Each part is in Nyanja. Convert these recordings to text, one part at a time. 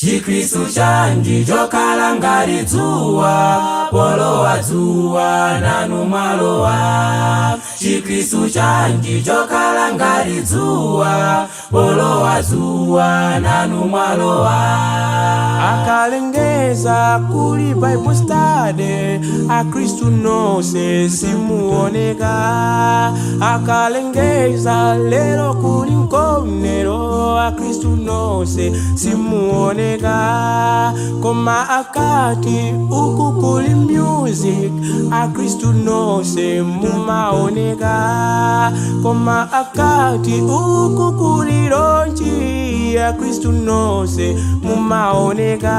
Chikristu chanji chokhala ngati dzuwa, polowa dzuwa nanu mwalowa? Chikristu chanji chokhala ngati dzuwa, polowa dzuwa nanu mwalowa? Akalengeza kuli Bible study, Akristu nonse simuoneka. Akalengeza lero kuli mkonero, Akristu nonse simuoneka. Koma akati uku kuli music, Akristu nonse mumaoneka. Koma akati uku kuli launch, Akristu nonse mumaoneka.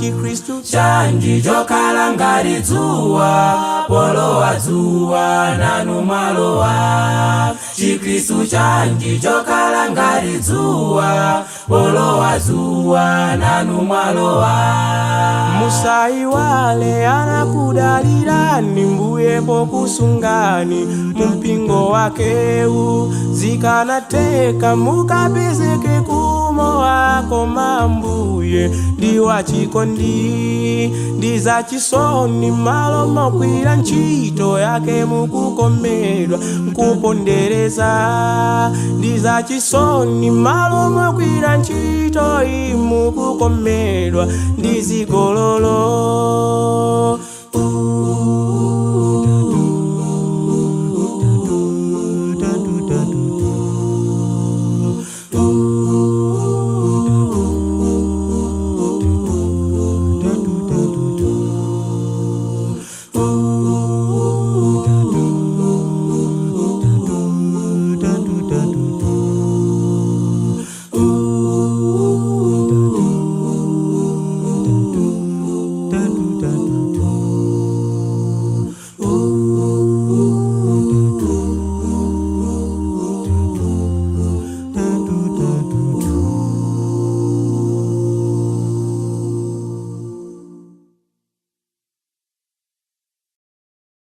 Chikristu chanji chokhala ngati dzuwa, polowa dzuwa nanu mwalowa? Chikristu chanji chokhala ngati dzuwa, polowa dzuwa nanu mwalowa? Musaiwale anakudalirani Mbuye pokusungani mumpingo wakewu. Zikanateka mukapezeke kumo wako, Mambuye ndi wachikondi ndi zachisoni. Malo mogwira ntchito yake mukukomedwa nkupondereza. Ndi zachisoni, malo mogwira ntchito mukukomedwa ndi zigololo.